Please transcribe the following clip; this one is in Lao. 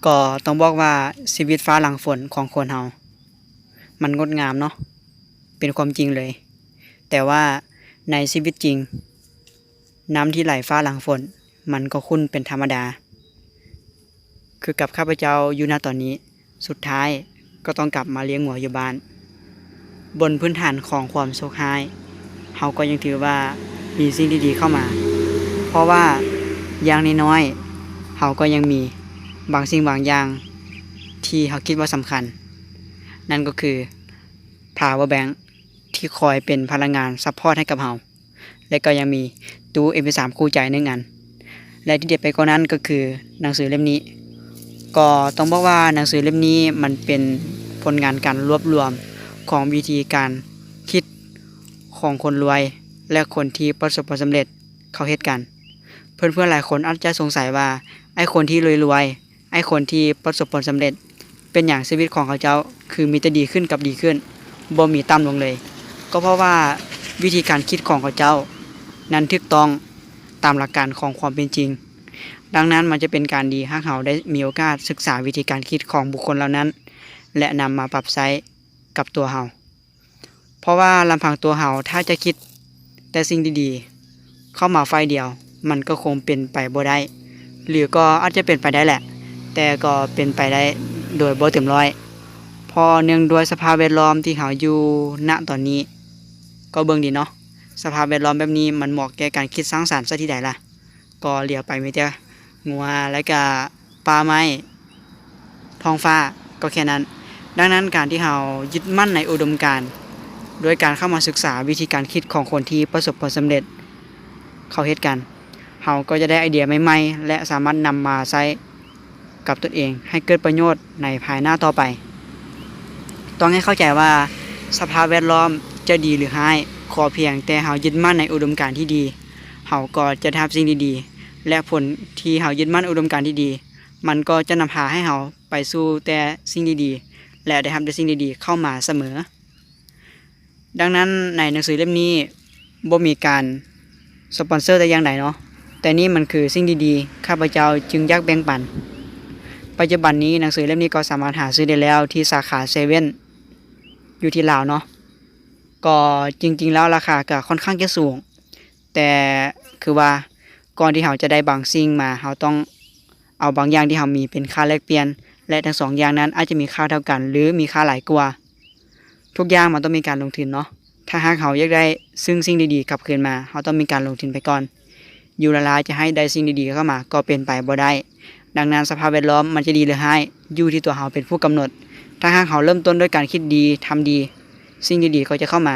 ກໍຕ້ອງບອກວ່າຊີວິດຟ້າຫຼັງຝົນຂອງຄົນເຮົາ ມັນງົດງາມເນາະ ເປັນຄວາມຈິງເລີຍ. ແຕ່ວ່າໃນຊີວິດຈິງ ນ້ຳທີ່ໄຫຼຟ້າຫຼັງຝົນ ມັນກໍຂຸ້ນເປັນທຳມະດາ. ຄືກັບຂ້າພະເຈົ້າຢູ່ນະຕອນນີ້ ສຸດທ້າຍກໍຕ້ອງກັບມາລ້ຽງງົວຢູ່ບ້ານ. ບົນພື້ນຖານຂອງຄວາມໂຊກຮ້າຍ ເຮົາກໍຍັງຖືວ່າມີສິ່ງດີໆເຂົ້າມາ, ເພາະວ່າຢ່າງນ້ອຍໆ ເຮົາກໍຍັງມີບາງສິ່ງບາງຢ່າງທີ່ເຮົາຄິດວ່າສຳຄັນ, ນັ້ນກໍຄື power bank ທີ່ຄອຍເປັນພະລັງງານຊັບພອດໃຫ້ກັບເຮົາ. ແລະກໍຍັງມີຕູ້ເອັມພີສາມຄູ່ໃຈໜຶ່ງອັນ ແລະທີ່ເດັດໄປກວ່ານັ້ນກໍຄືໜັງສືເຫຼັ້ມນີ້. ກໍຕ້ອງບອກວ່າໜັງສືເຫຼັ້ມນີ້ມັນເປັນຜົນງານການລວບລວມຂອງວິທີການຄິດຂອງຄົນລວຍ ແລະຄົນທີ່ປະສົບຜົນສຳເລັດເຂົາເຮັດກັນ. ເພື່ອນໆຫຼາຍຄົນອາດຈະສົງໄສວ່າ ໄອ້ຄົນທີ່ລວຍໆ ໄອ້ຄົນທີ່ປະສົບຜົນສຳເລັດ ເປັນຫຍັງຊີວິດຂອງເຂົາເຈົ້າຄືມີແຕ່ດີຂຶ້ນກັບດີຂຶ້ນ ບໍ່ມີຕ່ຳລົງເລີຍ? ກໍເພາະວ່າວິທີການຄິດຂອງເຂົາເຈົ້ານັ້ນຖືກຕ້ອງຕາມຫຼັກການຂອງຄວາມເປັນຈິງ. ດັ່ງນັ້ນມັນຈະເປັນການດີຫາກເຮົາໄດ້ມີໂອກາດສຶກສາວິທີການຄິດຂອງບຸກຄົນເຫຼົ່ານັ້ນ ແລະນຳມາປັບໃຊ້ກັບຕົວເຮົາ. ເພາະວ່າລຳພັງຕົວເຮົາ ຖ້າຈະຄິດແຕ່ສິ່ງດີໆເຂົ້າມາຝ່າຍດຽວ ມັນກໍຄົງເປັນໄປບໍ່ໄດ້ ຫຼືກໍອາດຈະເປັນໄປໄດ້ແຫຼະ ແຕ່ກໍເປັນໄປໄດ້ໂດຍບໍ່ເຕັມຮ້ອຍ ເພາະເນື່ອງດ້ວຍສະພາບແວດລ້ອມທີ່ເຮົາຢູ່ນະຕອນນີ້. ກໍເບິ່ງດີເນາະ ສະພາບແວດລ້ອມແບບນີ້ມັນເໝາະແກ່ການຄິດສ້າງສັນຊະທີ່ໃດລະ? ກໍຫຼຽວໄປມີແຕ່ງົວ ແລະກະປ່າໄມ້ ທ້ອງຟ້າ ກໍແຄ່ນັ້ນ. ດັ່ງນັ້ນການທີ່ເຮົາຍຶດໝັ້ນໃນອຸດົມການ ດ້ວຍການເຂົ້າມາສຶກສາວິທີການຄິດຂອງຄົນທີ່ປະສົບຜົນສຳເລັດເຂົາເຮັດກັນ ເຮົາກໍຈະໄດ້ໄອເດຍໃໝ່ໆ ແລະສາມາດນຳມາໃຊ້ກັບຕົນເອງໃຫ້ເກີດປະໂຫຍດໃນພາຍໜ້າຕໍ່ໄປ. ຕ້ອງໃຫ້ເຂົ້າໃຈວ່າສະພາບແວດລ້ອມຈະດີຫຼືຮ້າຍ ຂໍພຽງແຕ່ເຮົາຍຶດໝັ້ນໃນອຸດົມການທີ່ດີ ເຮົາກໍຈະໄດ້ຮັບສິ່ງດີໆ ແລະຜົນທີ່ເຮົາຍຶດໝັ້ນອຸດົມການທີ່ດີ ມັນກໍຈະນຳພາໃຫ້ເຮົາໄປສູ່ແຕ່ສິ່ງດີໆ ແລະໄດ້ຮັບແຕ່ສິ່ງດີໆເຂົ້າມາສະເໝີ. ດັ່ງນັ້ນໃນໜັງສືເຫຼັ້ມນີ້ບໍ່ມີການສະປອນເຊີແຕ່ຢ່າງໃດເນາະ ແຕ່ນີ້ມັນຄືສິ່ງດີໆ ຂ້າພະເຈົ້າຈຶ່ງຢາກແບ່ງປັນ. ປັດຈຸບັນນີ້ໜັງສືເຫຼັ້ມນີ້ກໍສາມາດຫາຊື້ໄດ້ແລ້ວທີ່ສາຂາເຊເວັ່ນ ຢູ່ທີ່ລາວເນາະ. ກໍຈິງໆແລ້ວລາຄາກໍຄ່ອນຂ້າງຈະສູງ ແຕ່ຄືວ່າກ່ອນທີ່ເຮົາຈະໄດ້ບາງສິ່ງມາ ເຮົາຕ້ອງເອົາບາງຢ່າງທີ່ເຮົາມີເປັນຄ່າແລກປ່ຽນ ແລະທັງສອງຢ່າງນັ້ນອາດຈະມີຄ່າເທົ່າກັນ ຫຼືມີຄ່າຫຼາຍກວ່າ. ທຸກຢ່າງມັນຕ້ອງມີການລົງທຶນເນາະ. ຖ້າຫາກເຮົາຢາກໄດ້ຊຶ່ງສິ່ງດີໆກັບຄືນມາ ເຮົາຕ້ອງມີການລົງທຶນໄປກ່ອນ. ຢູ່ລ້າໆຈະໃຫ້ໄດ້ສິ່ງດີໆເຂົ້າມາກໍເປັນໄປບໍ່ໄດ້. ດັ່ງນັ້ນສະພາບແວດລ້ອມມັນຈະດີຫຼືຮ້າຍ ຢູ່ທີ່ຕົວເຮົາເປັນຜູ້ກຳນົດ. ຖ້າຫາກເຮົາເລີ່ມຕົ້ນດ້ວຍການຄິດດີ ທຳດີ ສິ່ງດີໆກໍຈະເຂົ້າມາ.